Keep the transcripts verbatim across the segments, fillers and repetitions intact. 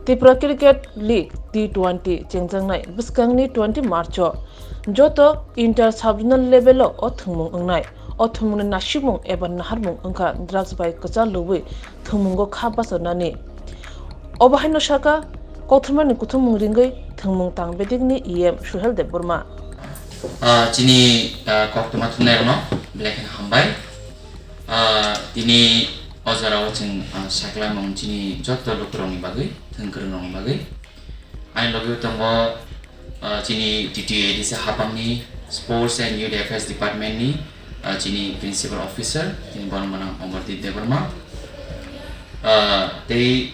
Tripura Cricket League T twenty chengjaknai bwskangni twenty March-o joto inter sub-zonal level-o o thwngmung wngnai. O thwngmungni nasikmung eba naharmung wngkha drugs bai kwchal lubui thwngmungo kha bacharnani. Obo haino sakha, kothomani kuthumung ringwi thwngmung tang bedekni E M Suhel Debbarma. Ah, chini, ah, koktwma thumnairokno belai kheno hambai. Ah, tini o jorao chwng, ah, sakhlaimung chini joto lukurokni bagwi, thwngkwrwngrokni bagwi. Ani logi tongo, ah, chini T T A D C hapangni Sports and Youth Affairs Department ni, ah, chini Principal Officer, chini borok gwnang Amardeep Debbarma. Ah, tei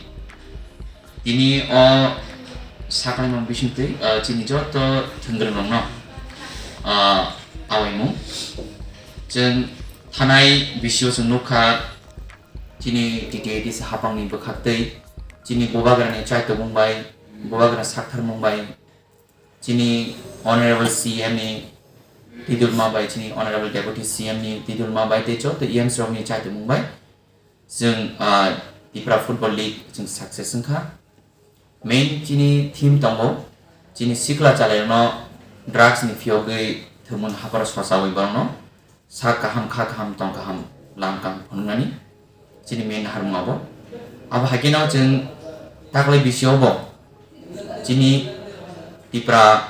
tini o sakhlaimung bisingtwi, ah, chini joto thwngkwrwngrokno, ah, awaimung. Chwng thanai bisio chwng nukha, chini T T A D C hapangni bwkhaktwi, chini bubagrani chaitokmung bai, bubagra saktharmung bai, chini Honorable C M ni twi dulma bai, chini Honorable Deputy C M ni twi dulma bai tei joto E Ms rokni chaitokmung bai chwng, ah, Tipra Football League chwng success wngkha. Main chini theme tongo, chini sikla chalairokno drugs ni phiyogwi thwngmung hapharo sochawi borokno sak kaham, kha kaham, tong kaham, lam kaham phunuknani chini main naharmung abo. Abo hai kheno chwng taklai bisio bo chini Tipra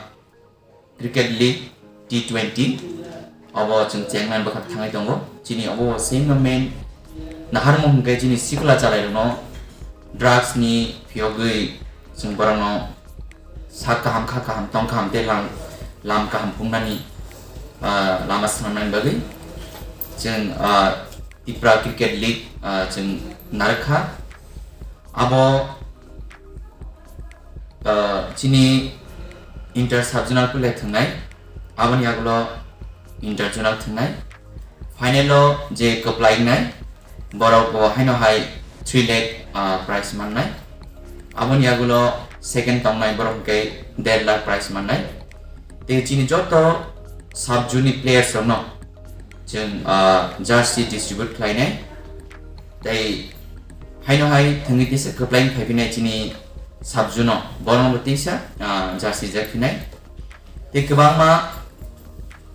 Cricket League T twenty obo chwng chengnani bwkhak thangwi tongo. Chini obo same no main naharmung hwnkhe chini sikla chalairokno drugs ni phiyogwi chwng borokno sak kaham, kha kaham, tong kaham tei lam, lam kaham phunuknani, ah, lama swnamnani bagwi chwng, ah, Tipra Cricket League, ah, chwng narwkha. Abo, ah, chini inter sub-zonal pule thwngnai, aboni yagulo inter-zonal thwngnai. Final o je kwplai wngnai, borok bo haino hai three lakh, ah, prize mannai. Aboni yagulo second tongnai borok hwnkhe der lakh prize mannai. Tei chini joto sub-zone ni players rokno chwng, ah, jersey distribute khlainai. Tei haino hai thwngwi tisa kwplai wng phaiphinai chini sub-zone o, borokno bo tisa, ah, jersey jak phinai. Tei kwbangma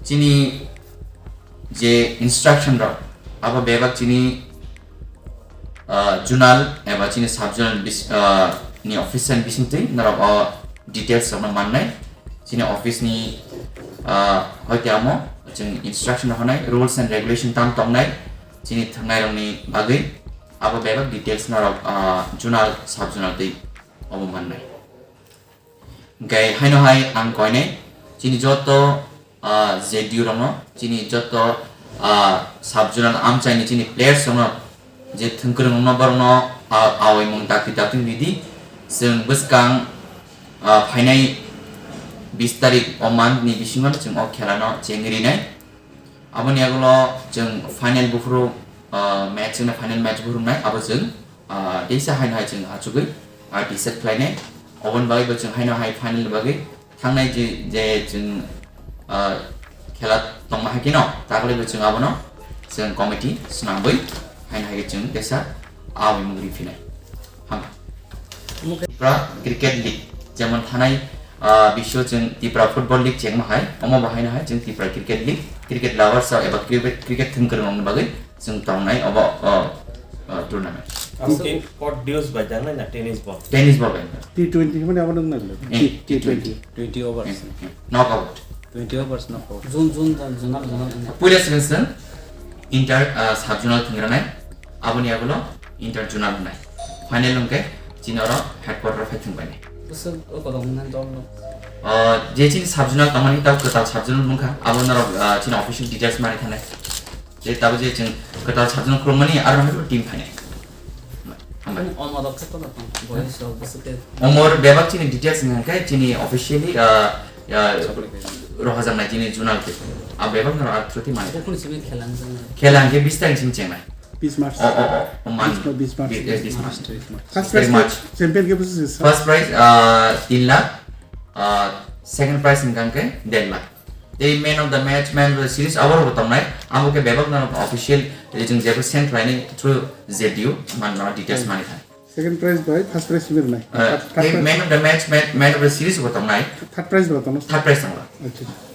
chini je instruction rok, abo bebak chini, ah, zonal eba chini sub-zonal bis-, ah, ni officer ni bisingtwi norok o details rokno mannai. Chini office ni, ah, hoite amo chwng instruction rok hwnai, rules and regulation tam tongnai chini thwngnairokni bagwi, abo bebak details norok, ah, zonal, sub-zonal twi obo mannai. Hwnkhe haino hai ang koinai chini joto, ah, Z D U rokno, chini joto, ah, sub-zonal amchaini chini players rokno je thwngkwrwng rokno borokno, ah, awaimung dakti dakti ridi. Chwng bwskang, ah, phainai bis tarik o month ni bisingo chwng o khela no chengwi rinai. Aboni yagulo chwng final buphuru, ah, match wngna final match buphuru wngnai, abo chwng, ah, teisa haino hai chwng achugwi, ah, decide khlainai. Oboni bagwi bo chwng haino hai final ni bagwi thangnai je, je chwng, ah, khela tongma hai kheno, takhwlai bo chwng abono chwng committee swnamwi haino hai chwng teisa awi mugri phinai. Hambai. Tipra Cricket League, jemon thanai, ah, bisio chwng Tipra Football League chengma hai, omo bo haino hai chwng Tipra Cricket League, cricket lovers rok eba cricket, cricket thwngkwrwng rokni bagwi chwng tongnai obo, o, o, tournament. Aswk court dues bai jangnai na tennis ball? Tennis ball bai. T twenty hwnmani abo nang nang. Eh, T twenty. Twenty overs. Eh, eh, knockout. Twenty overs knockout. Zone, zone, zone, zonal, zonal, zonal. Puila swkang swkang inter, ah, sub-zonal thwngranai, aboni yagulo inter-zonal wngnai. Final hwnkhe chini oro headquarter phai thwngbainai. Bwswk o kodok wngnai dol no? Ah, je chini sub-zonal tongmani tabo kwtal sub-zonal wngkha, abo norok, ah, chini official details mani thanai. Je tabo je chwng kwtal sub-zonal khulumani aro hai team phainai. Hambai. Omo rok khe kono tong, boys rok bwswk khe. Omor bebak chini details wngkha khe chini officially, ah, ah, rohajaknai chini zonal khe. A bebak no ar through mani. Bukhuni simi khela wngjaknai. Khela hwnkhe bis tarik simi chengnai. Bis March. O, o, o, o, man. Bis, bis March. Bis, eh, bis March. Bis March. First prize champion khe bwswk se? First prize, ah, tin lakh, ah, second prize wngkha khe der lakh. Tei man of the match, man of the series award bo tongnai. Amo khe bebak no official, eh, chwng jebo send khlainai through Z D U, man no details mani thang. Second prize bai first prize simi rwnai. Uh, Third, third prize, man of the match, man, man of the series bo tongnai. Third prize bo tongo. Third prize tongo. Acha.